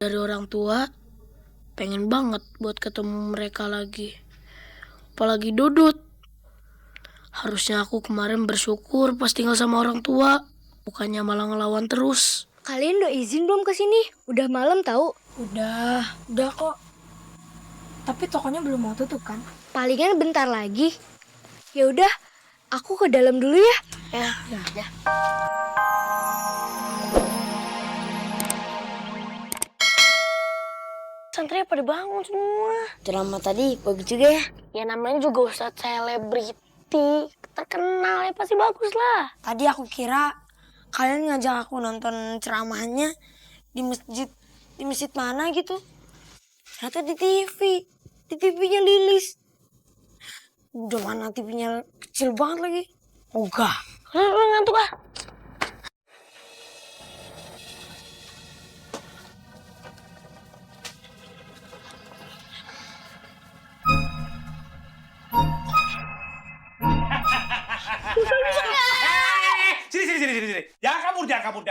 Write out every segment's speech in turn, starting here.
dari orang tua, pengen banget buat ketemu mereka lagi. Apalagi Dodot. Harusnya aku kemarin bersyukur pas tinggal sama orang tua, bukannya malah ngelawan terus. Kalian udah izin belum ke sini? Udah malam tahu? Udah kok. Tapi tokonya belum mau tutup kan? Palingan bentar lagi. Ya udah, aku ke dalam dulu ya. Ya. Santri pada bangun semua. Ceramah tadi bagus juga ya. Ya namanya juga ustadz selebriti, terkenal ya pasti bagus lah. Tadi aku kira kalian ngajak aku nonton ceramahnya di masjid mana gitu. Ternyata di TV. Di TV-nya Lilis. Udah mana TV-nya kecil banget lagi. Ogah. Lu ngantuk ah? Sini. Jangan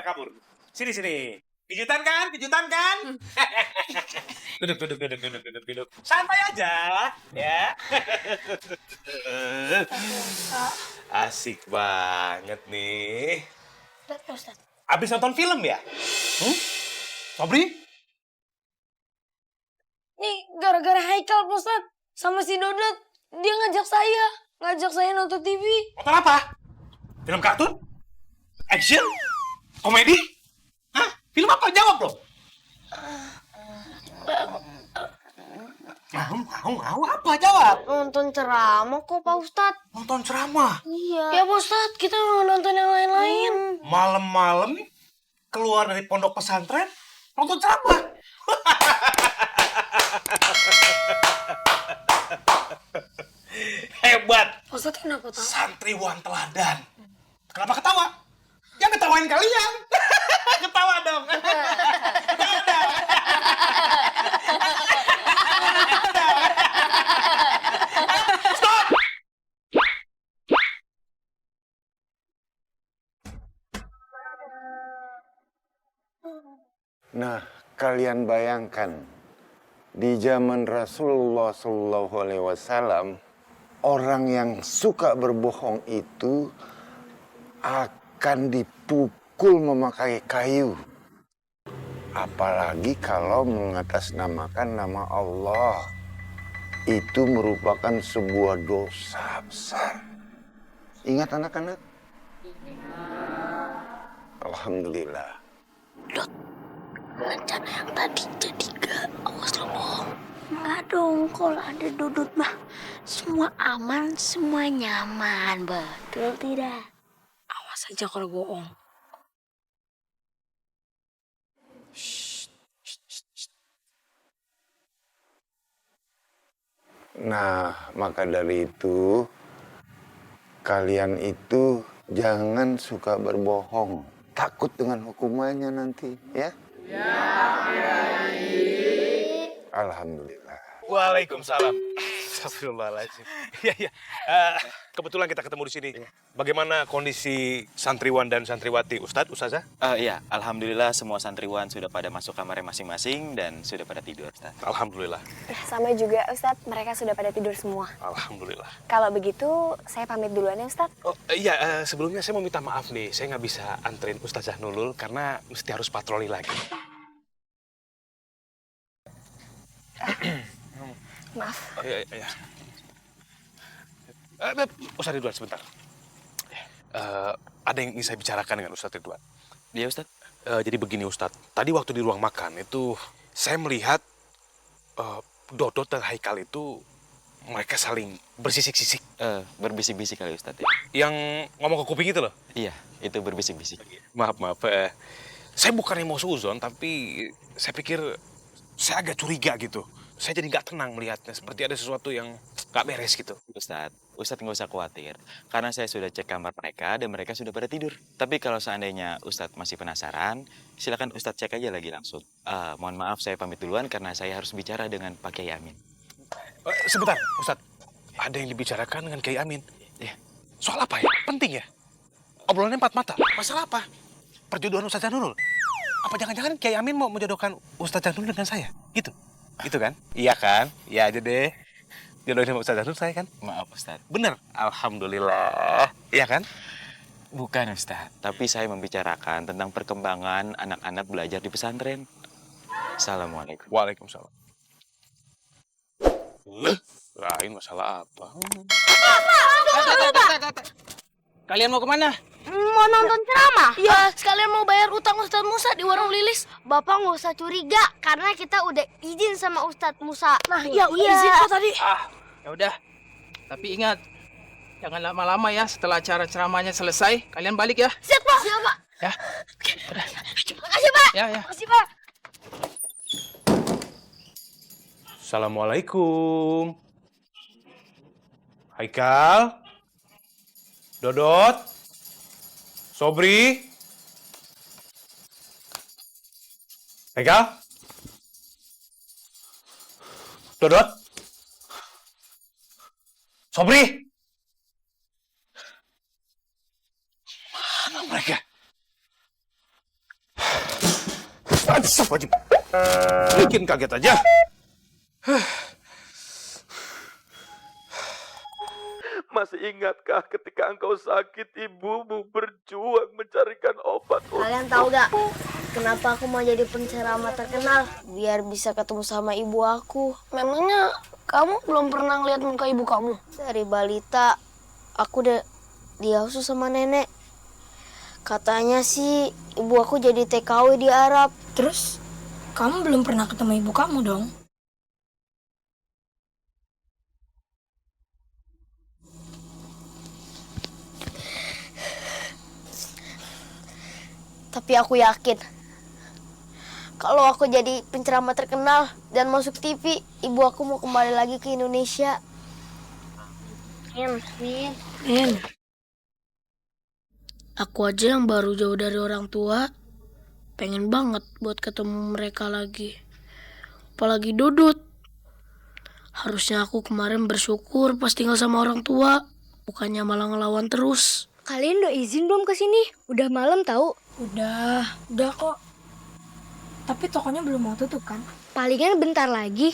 kabur. Sini. Kejutan kan? Duduk. Santai aja, ya. Asik banget nih. Ustadz. Abis nonton film ya? Sobri? Nih gara-gara Haikal Pak Ustadz sama si Dodot. Dia ngajak saya nonton TV. Nonton apa? Film kartun? Action? Komedi? Hah? Film apa? Jawab dong. Mau apa? Jawab. Nonton ceramah kok Pak Ustadz. Nonton ceramah. Iya. Ya Pak Ustadz, kita mau nonton yang lain-lain. Malam-malam keluar dari pondok pesantren nonton ceramah. Hebat. Pak Ustadz kenapa tahu? Santriwan teladan. Kenapa ketawa? Yang ketawain kalian. Ketawa dong. Stop. Nah, kalian bayangkan di zaman Rasulullah SAW, orang yang suka berbohong itu akan dipukul memakai kayu. Apalagi kalau mengatasnamakan nama Allah. Itu merupakan sebuah dosa besar. Ingat anak-anak? Alhamdulillah. Rencana yang tadi jadi gak? Awas lo bohong. Enggak dong, kalau ada Dodot mah semua aman, semua nyaman. Betul tidak? Awas aja kalau bohong. Nah, maka dari itu, kalian itu jangan suka berbohong. Takut dengan hukumannya nanti, ya? Alhamdulillah. Waalaikumsalam. Astagfirullahaladzim. Iya. Kebetulan kita ketemu di sini. Bagaimana kondisi santriwan dan santriwati, Ustazah? Iya, alhamdulillah semua santriwan sudah pada masuk kamarnya masing-masing dan sudah pada tidur, Ustaz. Alhamdulillah. Sama juga Ustadz, mereka sudah pada tidur semua. Alhamdulillah. Kalau begitu, saya pamit duluan ya Ustadz. Oh iya, sebelumnya saya mau minta maaf nih. Saya nggak bisa anterin Ustazah Nurul karena mesti harus patroli lagi. Maaf. Iya. Ustaz Ridwan sebentar. Ada yang ingin saya bicarakan dengan Ustaz Ridwan. Iya, Ustaz. Jadi begini Ustaz, tadi waktu di ruang makan itu saya melihat Dodot dan Haikal itu mereka saling bersisik-sisik. Berbisik-bisik kali, Ustaz. Yang ngomong ke kuping itu loh. Iya, itu berbisik-bisik. Maaf. Saya bukannya mau suzon, tapi saya pikir saya agak curiga gitu. Saya jadi nggak tenang melihatnya, seperti ada sesuatu yang nggak beres gitu. Ustadz nggak usah khawatir. Karena saya sudah cek kamar mereka dan mereka sudah pada tidur. Tapi kalau seandainya Ustadz masih penasaran, silakan Ustadz cek aja lagi langsung. Mohon maaf saya pamit duluan karena saya harus bicara dengan Pak Kiai Amin. Sebentar, Ustadz. Ada yang dibicarakan dengan Kiai Amin. Ya. Soal apa ya? Penting ya? Obrolannya empat mata. Masalah apa? Perjodohan Ustazah Nurul. Apa jangan-jangan Kiai Amin mau menjodohkan Ustadz Janul dengan saya? Gitu? Gitu kan? Iya kan? Iya aja deh. Jodohin sama Ustadz Janul saya kan? Maaf Ustadz. Bener? Alhamdulillah. Iya kan? Bukan Ustadz, tapi saya membicarakan tentang perkembangan anak-anak belajar di pesantren. Assalamualaikum. Waalaikumsalam. Lain masalah apa? Kalian mau kemana? Mau nonton ceramah? Ya, sekalian mau bayar utang Ustadz Musa di warung Lilis. Bapak nggak usah curiga karena kita udah izin sama Ustadz Musa. Nah, iya, izin kok tadi. Ya udah. Tapi ingat, jangan lama-lama ya. Setelah acara ceramahnya selesai, kalian balik ya. Siap, Pak. Siap, Pak. Ya. Makasih, Pak. Ya, ya. Makasih, Pak. Assalamualaikum. Haikal. Dodot. Sobri. Haikal. Dodot. Sobri. Mana mereka? Astagfirullahaladzim. Bikin kaget aja. Masih ingatkah ketika engkau sakit ibumu berjuang mencarikan obat? Kalian tahu gak kenapa aku mau jadi penceramah terkenal? Biar bisa ketemu sama ibu aku. Memangnya kamu belum pernah ngeliat muka ibu kamu? Dari balita aku udah diasuh sama nenek. Katanya sih ibu aku jadi TKW di Arab. Terus, kamu belum pernah ketemu ibu kamu dong? Tapi aku yakin kalau aku jadi penceramah terkenal dan masuk TV, ibu aku mau kembali lagi ke Indonesia. Min. Aku aja yang baru jauh dari orang tua, pengen banget buat ketemu mereka lagi. Apalagi Dodot. Harusnya aku kemarin bersyukur pas tinggal sama orang tua, bukannya malah ngelawan terus. Kalian udah izin belum ke sini? Udah malam tahu. Udah kok. Tapi tokonya belum mau tutup kan? Palingan bentar lagi.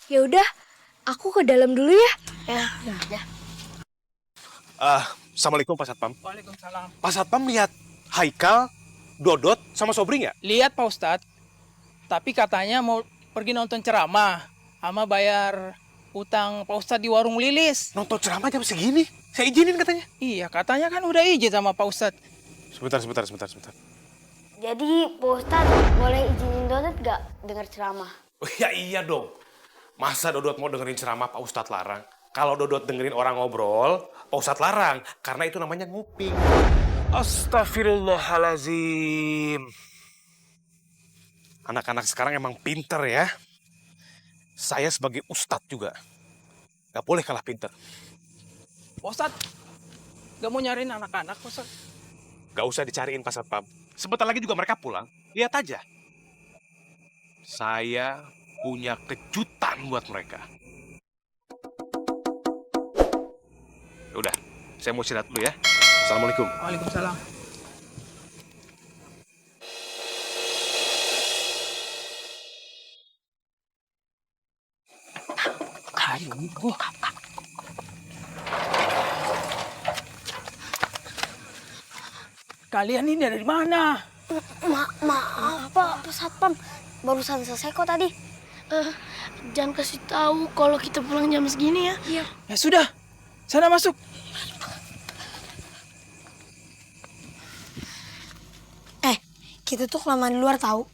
Ya udah, aku ke dalam dulu ya. Assalamualaikum Pak Satpam. Waalaikumsalam. Pak Satpam lihat Haikal, Dodot, sama Sobri nggak? Lihat Pak Ustadz, tapi katanya mau pergi nonton ceramah sama bayar utang Pak Ustadz di warung Lilis. Nonton ceramah jam segini? Saya izinin katanya. Iya, katanya kan udah izin sama Pak Ustadz. Sebentar. Jadi Pak Ustadz boleh izinin Dodot gak dengar ceramah? Oh, ya iya dong. Masa Dodot mau dengerin ceramah Pak Ustadz larang? Kalau Dodot dengerin orang ngobrol, Pak Ustadz larang. Karena itu namanya nguping. Astagfirullahalazim. Anak-anak sekarang emang pinter ya. Saya sebagai Ustadz juga. Gak boleh kalah pinter. Pak Ustadz, gak mau nyariin anak-anak Pak Ustadz? Gak usah dicariin Pak Satpam. Sebentar lagi juga mereka pulang. Lihat aja. Saya punya kejutan buat mereka. Udah, saya mau istirahat dulu ya. Assalamualaikum. Waalaikumsalam. Kalian ini dari mana? Maaf Pak Satpam, barusan selesai kok tadi. Jangan kasih tahu kalau kita pulang jam segini ya. Iya. Ya sudah, sana masuk. Kita tuh kelamaan di luar tahu.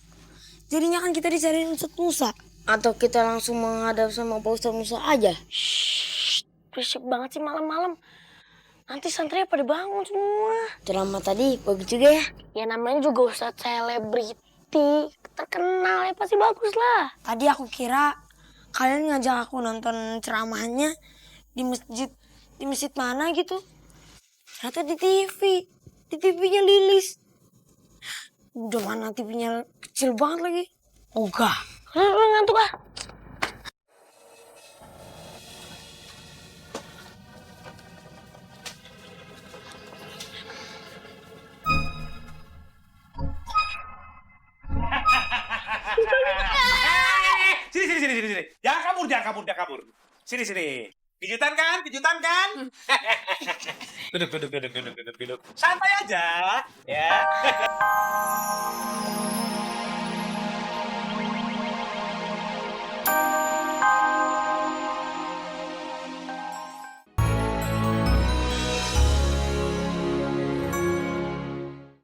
Jadinya kan kita dicariin Ustadz Musa. Atau kita langsung menghadap sama Pak Ustadz Musa aja. Berisik banget sih malam-malam. Nanti santrinya pada bangun semua. Ceramah tadi bagus juga ya. Ya namanya juga Ustadz selebriti. Terkenal ya pasti bagus lah. Tadi aku kira kalian ngajak aku nonton ceramahnya di masjid mana gitu. Ternyata di TV. Di TV-nya Lilis. Udah mana TV-nya kecil banget lagi. Enggak. Lu ngantuk ah? Jangan kabur. Sini, sini. Kejutan kan? Duduk. Santai aja, ya.